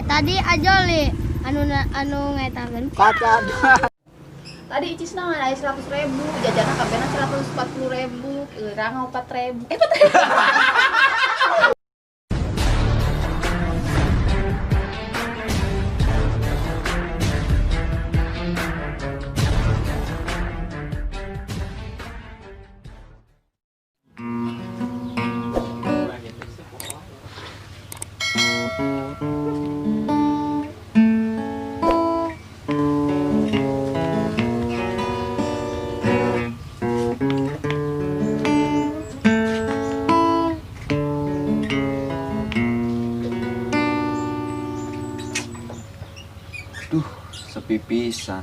Tadi Ajoli anu anu ngetakeun. Kaca. Tadi Icis ngan aya 100.000, jajanna kabehna 140.000, urang 4.000. Eh, 4.000. Duh, sepi pisan.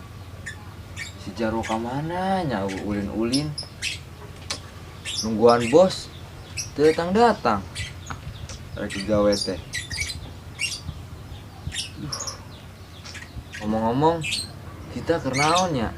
Si Jarwo ka mana nya ulin-ulin. Nungguan bos. Teu datang-datang. Rek gawe teh. Duh. Ngomong-ngomong, kita keur naon nya?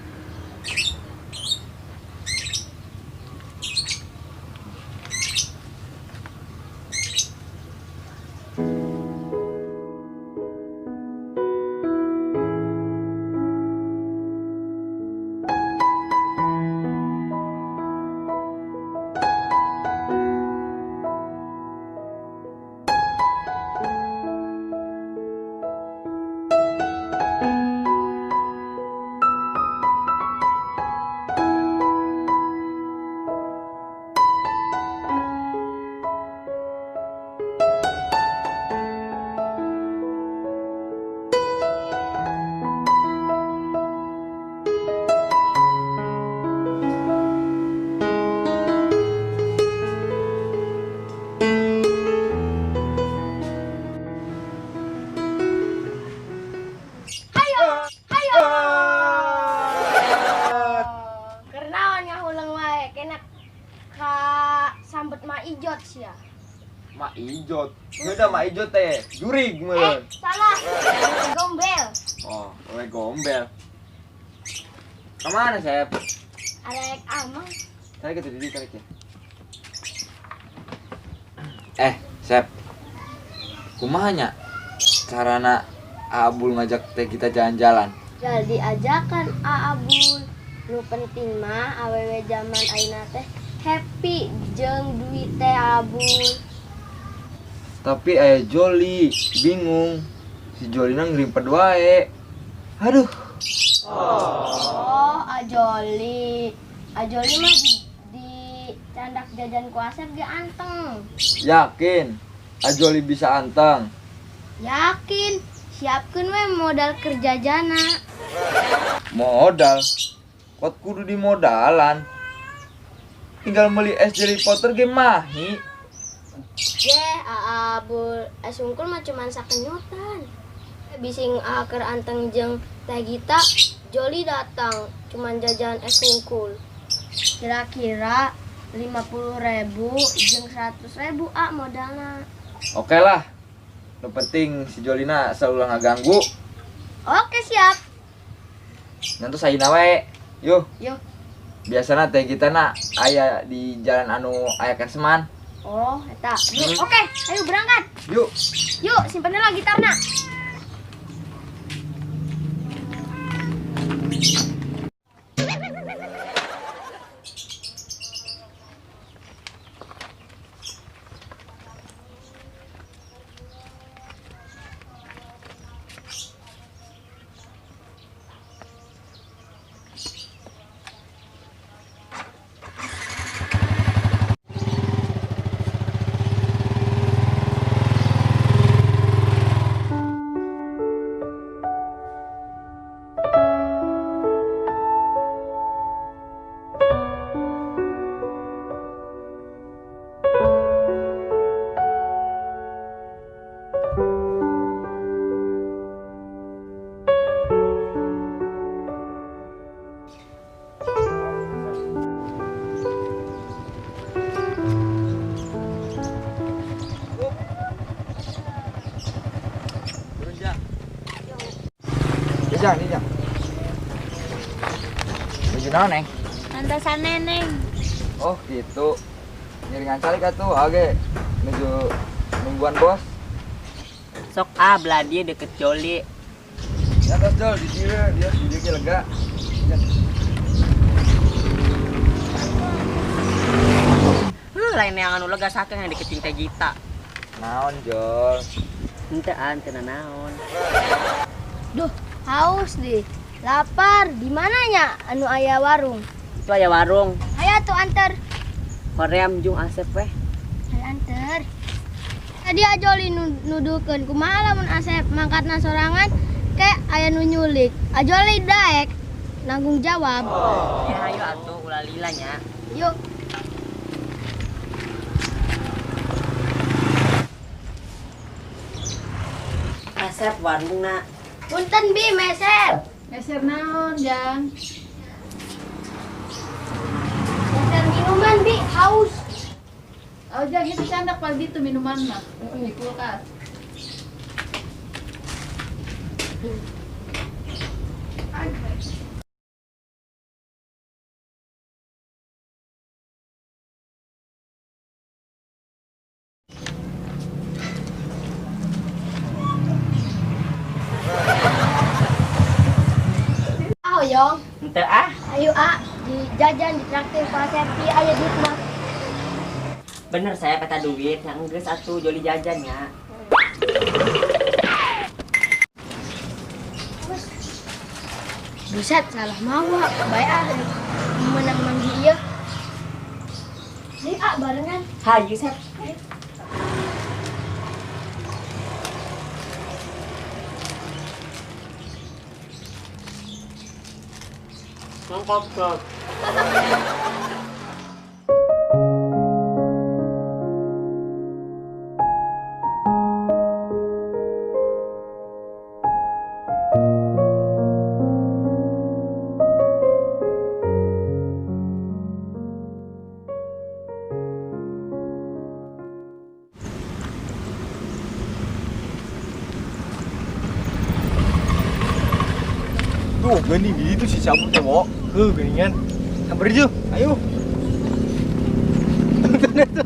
Hayo, hayo. Keur naon ngahuleng wae, kena ka sambet Ma Ijot sia. Ma Ijot. Udah Ma Ijot teh, jurig meureun. Salah. Gombel. Oh, we gombel. Kemana, Sep? Arek amang. Tarik itu, Didi, tarik ya. Sep. Kumaha nya carana Abul ngajak teh kita jalan-jalan? Jadi ajakan Abul. Nu penting mah awewe zaman ayeuna teh happy jeung duit teh Abul. Tapi aya Joli bingung. Si Jolina ngerimpet wae. Aduh. Oh, Ajoli. Ajoli mah di candak jajan ku Asep ge anteng. Yakin Ajoli bisa anteng? Yakin. Siapkeun we modal kerja jana. Modal? Kot kudu di modalan. Tinggal beli es Jelly Potter ge mahi. Ye, Abul, es unggul mah cuman sakenyutan. Bising keur anteng jeung Teh Gita, Joli datang cuman jajan es unggul. Kira-kira 50.000 jeung 100.000 a modalna. Oke lah. Nu penting si Jolina selalu ngaganggu. Oke, siap. Nanti saya wae. Yuh. Yuh. Biasana teh kita na aya di jalan anu aya kerseman. Oh, eta. Yuk, oke, ayo berangkat. Yuk. Yuk, simpen dulu gitarna. Jang, ini Jang. Baju naon, Neng? Pantasan Neneng. Oh, gitu. Ngiringan calik atuh, age menuju nungguan bos. Sok ah belah dia deket Joli. Ya tos Jol, di dia, dia di dia lega. Lain yang anu lega saking yang deketin Teh Gita. Naon Jol? Henteu an teu naon. Duh, haus deh. Lapar, di mananya anu aya warung? Itu aya warung. Hayo tuh anter. Hoream jung Asep weh. Hayo anter. Tadi Ajoli nuduhkeun kumaha lamun Asep mangkatna sorangan ke aya nu nyulik. Ajoli daek nanggung jawab. Oh. Ya hayo atuh ulah lila nya. Yuk. Asep warungna. Punten bi meser. Meser naon, Jang? Meser minuman bi, haus. Oh, Jang, itu candak pagi itu minuman mah. Di kulkas. Hoyong. Henteu ah. Ayo ah, dijajan ditraktir Pak Sepi aya duit mah. Bener saya peta duit, yang geus atuh Joli jajan nya. Buset, salah mawa. Bae ah menang manggi ieu. Deui ah barengan. Hayu Sep. Mangkok. Tuh, gini gitu sih cabut teh, Wo. Heuh, geuningan. Samper ju, ayo. Tonton itu.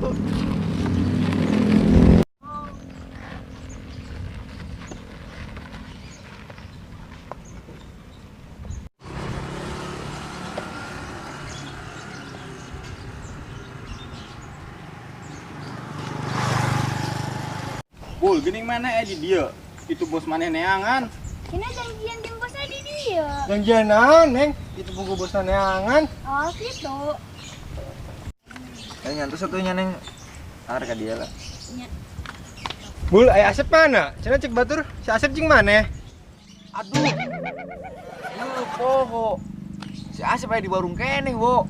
Bul, geuning mana di dia? Itu bos maneh neangan. Kena janjian jeung bosna di dia. Janjian naon, Neng? Itu buku bosna neangan. Oh, gitu. Ayo nyantu satunya, Neng. Antar ka dia lah. Nya. Bul, aya Asep mana? Cenah cek batur, si Asep jeung maneh? Aduh. Lu poho. Si Asep aya di warung keneh, Wo.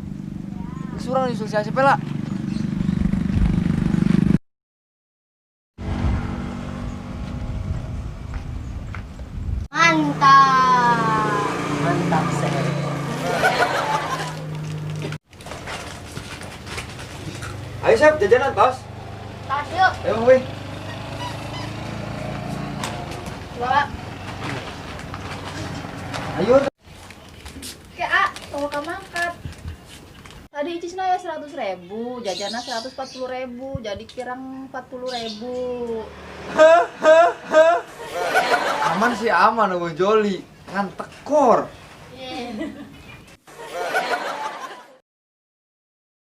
Geus urang nyusul si Asep lah. Mantap. Mantap Sep. Ayo Sep, jajanan tos. Tos yuk. Ayo weh. Bawa. Ayo. Oke, ah, tunggu ka mangkat. Tadi icisna ya 100.000, jajanna 140.000, jadi kirang 40.000. Aman sih aman, eueuh Joli. Ngan tekor.